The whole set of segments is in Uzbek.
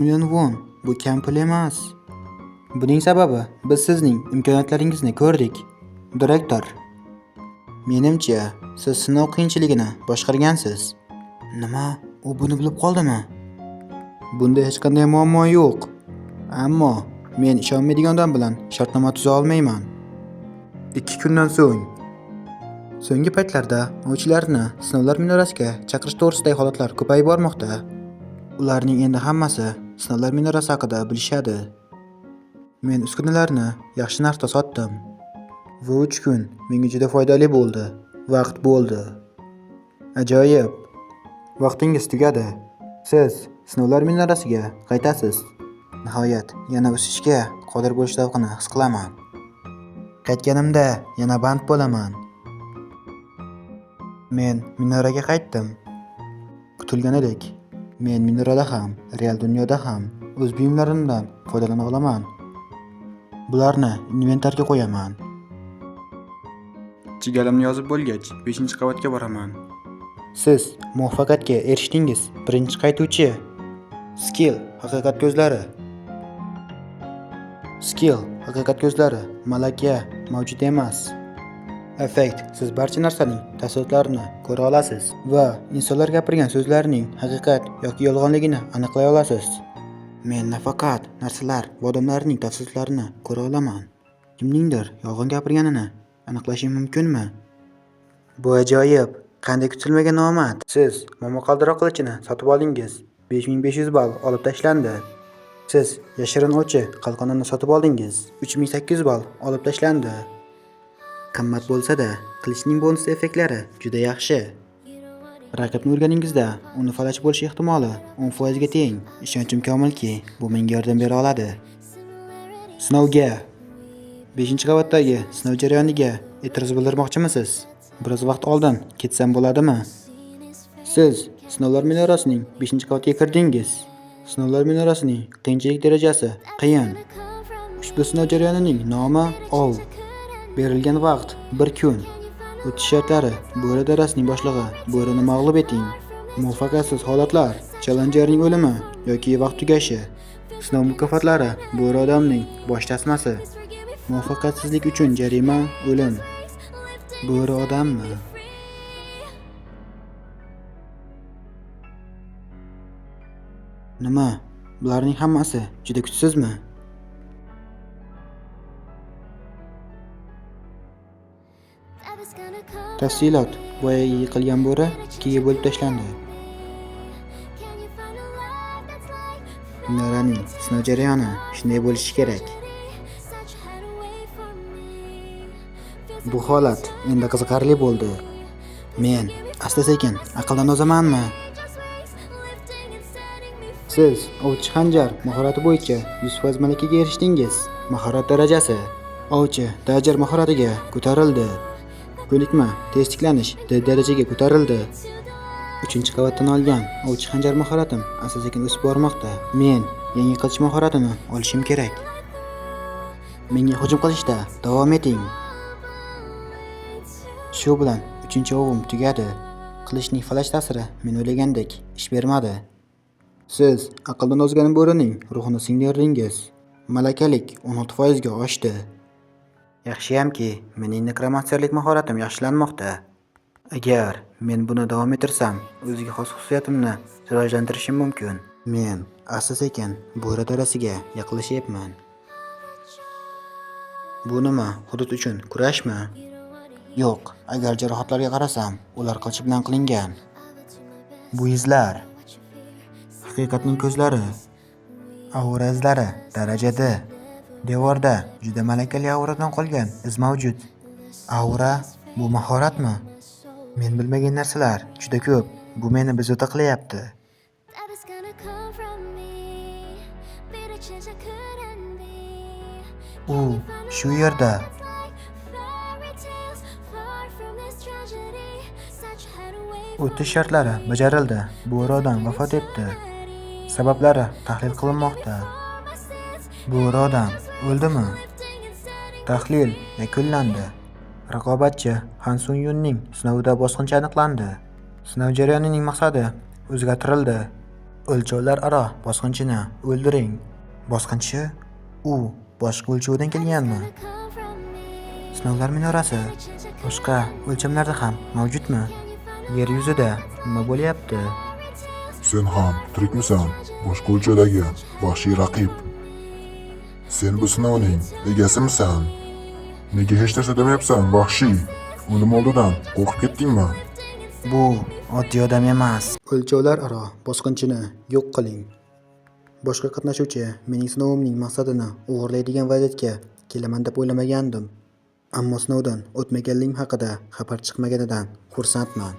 Million won bu kam pul emas. Buning sababi biz sizning imkoniyatlaringizni ko'rdik, direktor. Menimcha, siz sinov qiyinchiligini boshqargansiz. Nima, u buni bilib qoldimi? Bunda hech qanday muammo yo'q. Ammo men ishonmaydigan odam bilan shartnoma tuza olmayman. 2 kundan so'ng. So'nggi paytlarda ovchilarni sinovlar minorasiga chaqirish to'g'risidagi holatlar ko'payib bormoqda. Ularning endi hammasi sinovlar minorasi haqida bilishadi. Men uskunalarni yaxshi narxda sotdim. Va 3 kun menga juda foydali bo'ldi. Vaqt bo'ldi. Ajoyib. Vaqtingiz tugadi. Siz sinovlar minorasiga qaytasiz. Nihoyat yana o'sishga qodir bo'lish zavqini his qilaman. Qaytganimda yana band bo'laman. Men minoraga qaytdim. Kutilganidek, men minorada ham, real dunyoda ham o'z buyumlarimdan foydalana olaman. Bularni inventarga qo'yaman. Chigalimni yozib bo'lgach, 5-qavatga boraman. Siz muvaffaqiyatga erishdingiz, birinchi qaytuvchi. Skill haqiqat ko'zlari. Skill haqiqat ko'zlari, malaka mavjud emas. Effekt siz barcha narsaning tafsilotlarini ko'ra olasiz va insonlar gapirgan so'zlarining haqiqat yoki yolg'onligini aniqlay olasiz. Men nafaqat narsalar va odamlarning tafsilotlarini ko'ra olaman. Kimningdir yolg'on gapirganini aniqlashim mumkinmi? Bu ajoyib. Qanday kutilmagan omad. Siz momaqaldiroq qilichini sotib oldingiz. 5500 ball olib tashlandi. Siz yashirin ovchi qalqonini sotib oldingiz. 3800 ball olib tashlandi. Qimmat bo'lsa-da, qilichning bonus effektlari juda yaxshi. Raqibni urganingizda uni falaj bo'lish ehtimoli 10% ga teng. Ishonchim komilki, bu menga yordam bera oladi. Sinovga. 5-qavatdagi sinov jarayoniga e'tiroz bildirmoqchimisiz? Biroz vaqt oldin ketsam bo'ladimi? Siz sinovlar minorasining 5-qavatga kirdingiz. Sinovlar minorasining qiyinchilik darajasi qiyin. Ushbu sinov jarayonining nomi ov. Berilgan vaqt 1 kun. O'tish shartlari: bo'ri darasining boshlig'i bo'rini mag'lub eting. Muvaffaqiyatsiz holatlar: challengerning o'limi yoki vaqt tugashi. Sinov mukofotlari: bo'ri odamning bosh tasmasi. Muvaffaqiyatsizlik uchun jarima o'lim. Bo'ri odammi? Nima? Bularning hammasi juda kuchsizmi? Tafsilot: boyagi yiqilgan bo'ri ikkiga bo'lib tashlandi. Minoraning sinov jarayoni shunday bo'lishi kerak. Bu holat endi qiziqarli bo'ldi. Men asta-sekin aqldan ozamanmi? Siz ovchi xanjar mahorati bo'yicha 100% malakaga erishdingiz. Mahorat darajasi ovchi dajar mahoratiga ko'tarildi. Ko'nikma tez tiklanish D darajaga ko'tarildi. 3-qavatdan olgan ovchi xanjar mahoratim asta-sekin o'sib bormoqda. Men yangi qilich mahoratini olishim kerak. Menga hujum qilishda davom eting. Shu bilan 3-ovim tugadi. Qilichning falaj ta'siri men o'ylagandek ish bermadi. Siz aqldan ozgan bo'rining ruhini singdirdingiz. Malakalik 16% ga oshdi. Yaxshiyamki, mening nekromanserlik mahoratim yaxshilanmoqda. Agar men buni davom ettirsam, o'ziga xos xususiyatimni rivojlantirishim mumkin. Men asta-sekin bo'ri darasiga yaqinlashyapman. Bu nima, hudud uchun kurashmi? Yo'q, agar jarohatlarga qarasam, ular qilich bilan qilingan. Bu izlar. Haqiqatning ko'zlari. Aura izlari daraja D. Devorda juda malakali auradan qolgan iz mavjud. Aura bu mahoratmi? Men bilmagan narsalar juda ko'p. Bu meni bezovta qilyapti. U shu yerda. O'tish shartlari bajarildi. Bo'ri odam vafot etdi. Sabablari tahlil qilinmoqda. Bo'ri odam o'ldimi? Tahlil yakunlandi. Raqobatchi Han Sun Yunning sinovida bosqinchi aniqlandi. Sinov jarayonining maqsadi o'zgartirildi. O'lchovlararo bosqinchini o'ldiring. Bosqinchi? U boshqa o'lchovdan kelganmi? Sinovlar minorasi boshqa o'lchamlarda ham mavjudmi? Yer yuzida nima bo'lyapti? Sen ham tirikmisan, boshqa o'lchovdagi vahshiy raqib? Sen bu sinovning egasimisan? Nega hech narsa demayapsan, vahshiy? O'lim oldidan qo'rqib ketdingmi? Bu oddiy odam emas. O'lchovlararo bosqinchini yo'q qiling. Boshqa qatnashuvchi mening sinovimning maqsadini o'g'irlaydigan vaziyatga kelaman deb o'ylamagandim. Ammo sinovdan o'tmaganligim haqida xabar chiqmaganidan xursandman.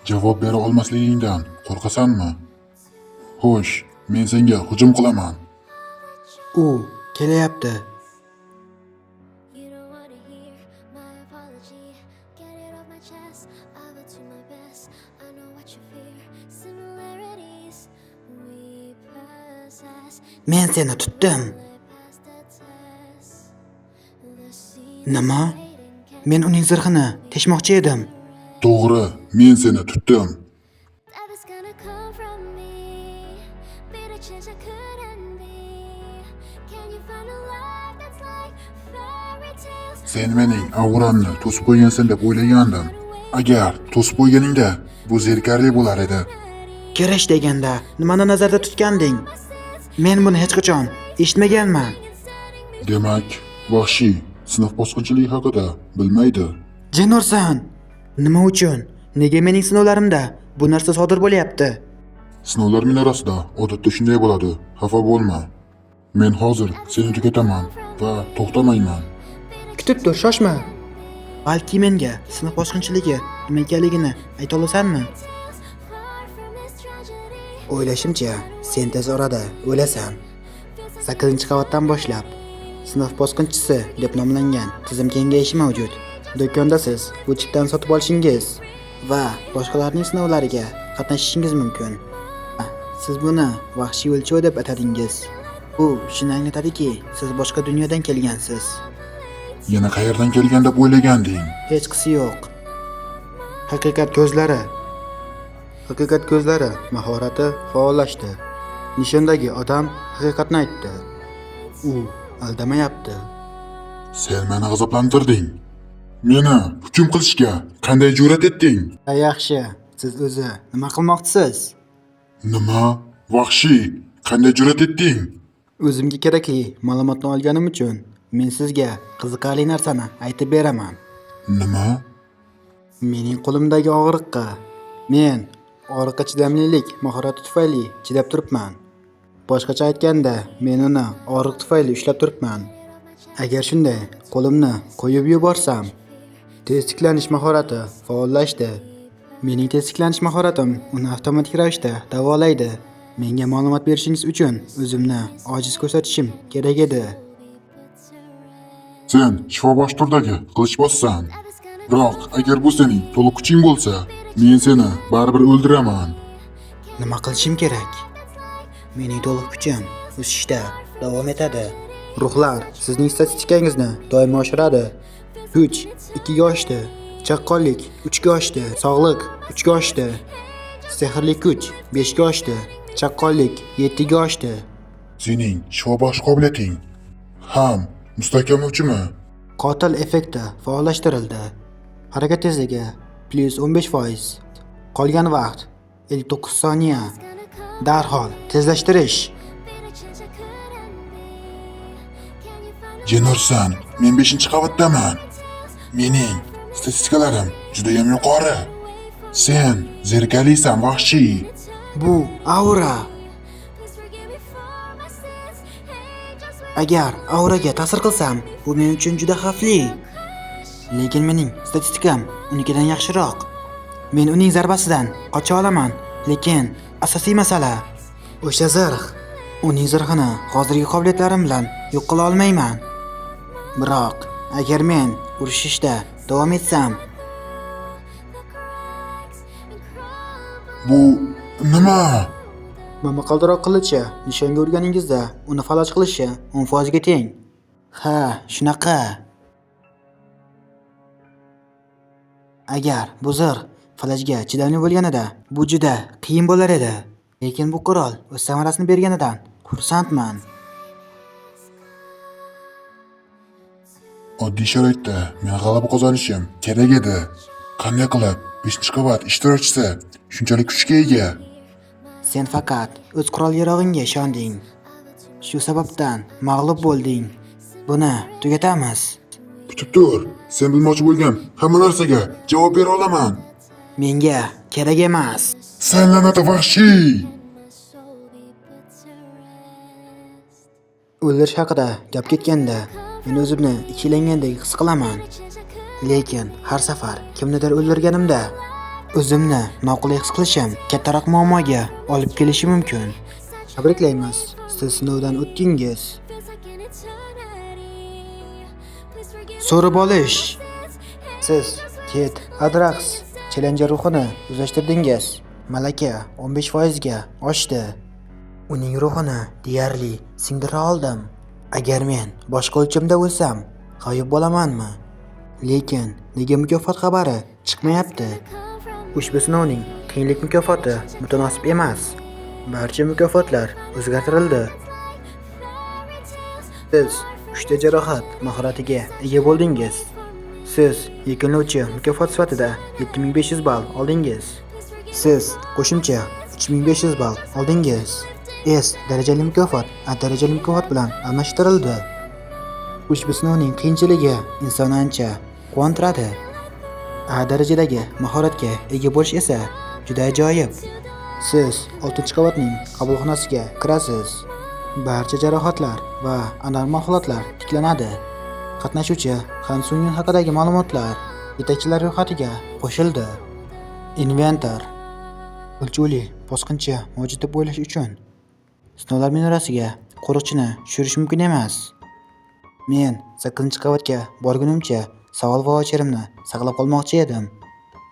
Javob bera olmasligingdan qo'rqasanmi? Xo'sh, men senga hujum qilaman. U kelyapti. You don't wanna hear my apology. Get it off my chest. I will do my best. I know what you fear. Similarities we possess. Men seni tutdim. Pass the test. The scene Nima? Men uning zirhini teshmoqchi edim. To'g'ri, men seni tutdim. that is gonna come from me. Be the change I couldn't be. Can you find a life that's like fairy tales? Sen mening auramni to'sib qo'ygansan deb o'ylagandim. Agar to'sib qo'yganingda, bu zerikarli bo'lar edi. Kirish deganda nimani nazarda tutganding? Men buni hech qachon eshitmaganman. Demak, vahshiy sinf bosqinchiligi haqida bilmaydi. Jinorsan! Nima uchun? Nega mening sinovlarimda bu narsa sodir bo'lyapti? Sinovlar minorasida odatda shunday bo'ladi. Xafa bo'lma. Men hozir seni tugataman va to'xtamayman. Kutib tur, shoshma. Balki menga sinf bosqinchiligi nima ekanligini ayta olasanmi? Far from this tragedy. O'ylashimcha, sen tez orada o'lasan. 8-qavatdan boshlab sinf bosqinchisi deb nomlangan tizim kengayishi mavjud. Do'konda siz bu chiptani sotib olishingiz va boshqalarning sinovlariga qatnashishingiz mumkin. Siz buni vahshiy o'lchov deb atadingiz. Bu shuni anglatadiki, siz boshqa dunyodan kelgansiz. Yana qayerdan kelgan deb o'ylaganding? Hechqisi yo'q. Haqiqat ko'zlari. Haqiqat ko'zlari mahorati faollashdi. Nishondagi odam haqiqatni aytdi. U aldamayapti. Sen meni g'azablantirding. Meni hukm qilishga qanday jur'at etding? Ha, yaxshi. Siz o'zi nima qilmoqchisiz? Nima? Vahshiy, qanday jur'at etding? O'zimga kerakli ma'lumotni olganim uchun men sizga qiziqarli narsani aytib beraman. Nima? Mening qo'limdagi og'riqqa men og'riqqa chidamlilik mahorati tufayli chidab turibman. Boshqacha aytganda, men uni og'riq tufayli ushlab turibman. Agar shunday qo'limni qo'yib yuborsam, tez tiklanish mahorati faollashdi. Mening tez tiklanish mahoratim uni avtomatik ravishda davolaydi. Menga ma'lumot berishingiz uchun o'zimni ojiz ko'rsatishim kerak edi. Sen shifobaxsh turdagi qilichbozsan. Biroq agar bu sening to'liq kuching bo'lsa, men seni baribir o'ldiraman. Nima qilishim kerak? Mening to'liq kuchim o'sishda davom etadi. Ruhlar sizning statistikangizni doimo oshiradi. Kuch 2 ga oshdi, chaqqonlik 3 ga oshdi, sog'liq 3 ga oshdi, sehrli kuch 5 ga oshdi, chaqqonlik 7 ga oshdi. Sening shifobaxsh qobiliyating ham mustahkamlovchimi? Qotil effekti faollashtirildi. Harakat tezligi plus 15%. Qolgan vaqt 59 soniya. Darhol tezlashtirish. Jenursan, men 5-qavatdaman. Mening statistikalarim judayam yuqori. Sen zerikarlisan, vahshiy. Bu aura. Agar auraga ta'sir qilsam, bu men uchun juda xavfli. Lekin mening statistikam unikidan yaxshiroq. Men uning zarbasidan qocha olaman, lekin asosiy masala o'sha zirh. Uning zirhini hozirgi qobiliyatlarim bilan yo'q qila olmayman. Biroq agar men urushishda davom etsam, Bu nima? Momaqaldiroq qilichi nishonga urganingizda uni falaj qilishi 10% ga teng. Ha, shunaqa. Agar bu zirh falajga chidamli bo'lganida, bu juda qiyin bo'lar edi. Lekin bu qurol o'z samarasini berganidan xursandman. Oddiy sharoitda men g'alaba qozonishim kerak edi. Qanday qilib 5-qavat ishtirokchisi shunchalik kuchga ega? Sen faqat o'z qurol-yarog'ingga ishonding. Shu sababdan mag'lub bo'lding. Buni tugatamiz. Kutib tur, sen bilmoqchi bo'lgan hamma narsaga javob bera olaman. Menga kerak emas. Sen la'nati vahshiy! My soul be put to rest. O'ldirish haqida gap ketganda, men o'zimni ikkilangandek his qilaman. Riches I could Lekin har safar kimnidir o'ldirganimda o'zimni noqulay his qilishim kattaroq muammoga olib kelishi mumkin. Tabriklaymiz, siz sinovdan o'tdingiz. feels like an eternity. Please forgive me So'rib olish. sins. Siz Ket Adrax Challenger ruhini o'zlashtirdingiz. Malaka 15% ga oshdi. Uning ruhini deyarli singdira oldim. Agar men boshqa o'lchamda o'lsam, g'oyib bo'lamanmi? Lekin nega mukofot xabari chiqmayapti? Come from Ushbu sinovning qiyinlik mukofoti mutanosib emas. Barcha mukofotlar o'zgartirildi. fairy tales. Siz uchta jarohat mahoratiga ega bo'ldingiz. Siz yakunlovchi mukofot sifatida 7500 ball oldingiz. Siz qo'shimcha 3500 ball oldingiz. S darajali mukofot A darajali mukofot bilan almashtirildi. Ushbu sinovning qiyinchiligi insonni ancha quvontiradi. A darajadagi mahoratga ega bo'lish esa juda ajoyib. Siz 6-qavatning qabulxonasiga kirasiz. Barcha jarohatlar va anormal holatlar tiklanadi. Qatnashuvchi Han Sunyun haqidagi ma'lumotlar yetakchilar ro'yxatiga qo'shildi. Inventor o'lchovli bosqinchi mavjud deb o'ylash uchun sinovlar minorasiga qo'riqchini tushirish mumkin emas. Men 8-qavatga borgunimcha savol vaucherimni saqlab qolmoqchi edim.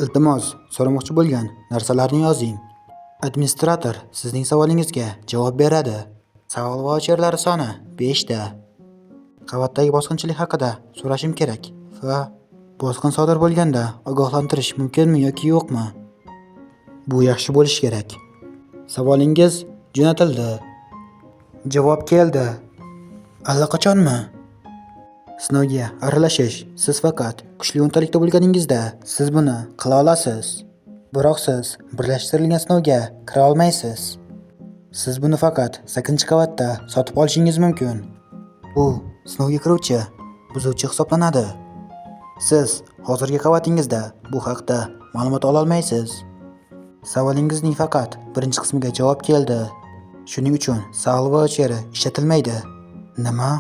Iltimos, so'ramoqchi bo'lgan narsalarni yozing. Administrator sizning savolingizga javob beradi. Savol vaucherlari soni 5 ta. Qavatdagi bosqinchilik haqida so'rashim kerak va bosqin sodir bo'lganda ogohlantirish mumkinmi yoki yo'qmi? Bu yaxshi bo'lishi kerak. Savolingiz jo'natildi. Javob keldi. Allaqachonmi? Sinovga aralashish siz faqat kuchli o'ntalikda bo'lganingizda siz buni qila olasiz. Biroq siz birlashtirilgan sinovga kira olmaysiz. Siz buni faqat 8-qavatda sotib olishingiz mumkin. Bu sinovga kiruvchi buzuvchi hisoblanadi. Siz hozirgi qavatingizda bu haqda ma'lumot ola olmaysiz. Savolingizning faqat birinchi qismiga javob keldi. Shuning uchun savol vaucheri ishlatilmaydi. Nima?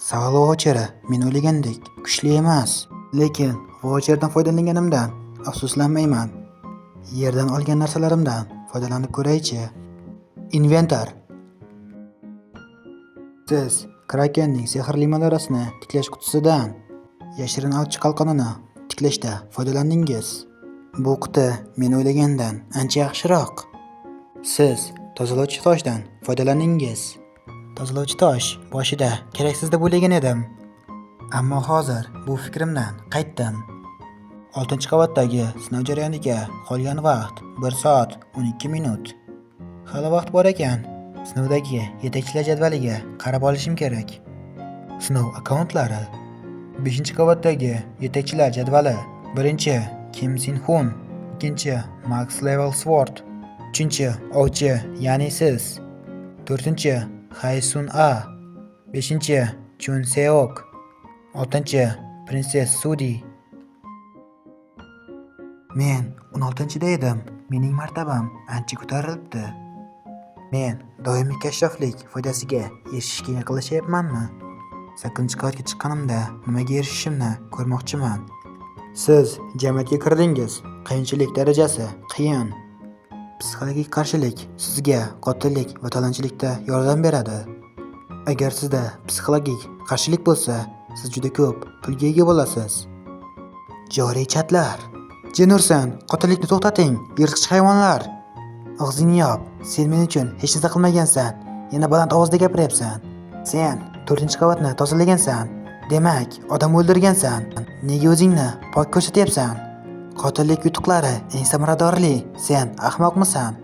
Savol vaucheri men o'ylagandek kuchli emas. Lekin vaucherdan foydalanganimdan afsuslanmayman. Yerdan olgan narsalarimdan foydalanib ko'raychi. Inventar. Siz Krakenning sehrli minorasini tiklash qutisidan yashirin ovchi qalqonini tiklashda foydalandingiz. Bu quti men o'ylagandan ancha yaxshiroq. Siz tozalovchi toshdan foydalandingiz. Tozalovchi tosh boshida keraksiz deb o'ylagan edim. Ammo hozir bu fikrimdan qaytdim. 6-qavatdagi sinov jarayoniga qolgan vaqt 1 soat 12 minut. Hali vaqt bor ekan. Sinovdagi yetakchilar jadvaliga qarab olishim kerak. Sinov akkauntlari. 5-qavatdagi yetakchilar jadvali. 1. Kim Sin Hun, 2. Max Level Sword, 3. Ovchi, ya'ni siz. 4. Hay Sun A, 5. Chun Seok, 6. Prinses Sudi. Men 16-da edim. Mening martabam ancha ko'tarilibdi. Men doimiy kashshoflik foydasiga erishishga yaqinlashyapmanmi? 8-qavatga chiqqanimda nimaga erishishimni ko'rmoqchiman. Siz jamiyatga kirdingiz. Qiyinchilik darajasi qiyin. Psixologik qarshilik sizga qotillik va talonchilikda yordam beradi. Agar sizda psixologik qarshilik bo'lsa, siz juda ko'p pulga ega bo'lasiz. Joriy chatlar. Jenursan, qotillikni to'xtating, yirtqich hayvonlar. Og'zingni yop. Sen men uchun hech narsa qilmagansan. Yana baland ovozda gapiryapsan. Sen 4-qavatni tozalagansan. Demak, odam o'ldirgansan. Nega o'zingni pok ko'rsatyapsan? Qotillik yutuqlari eng samaradorli. Sen ahmoqmisan?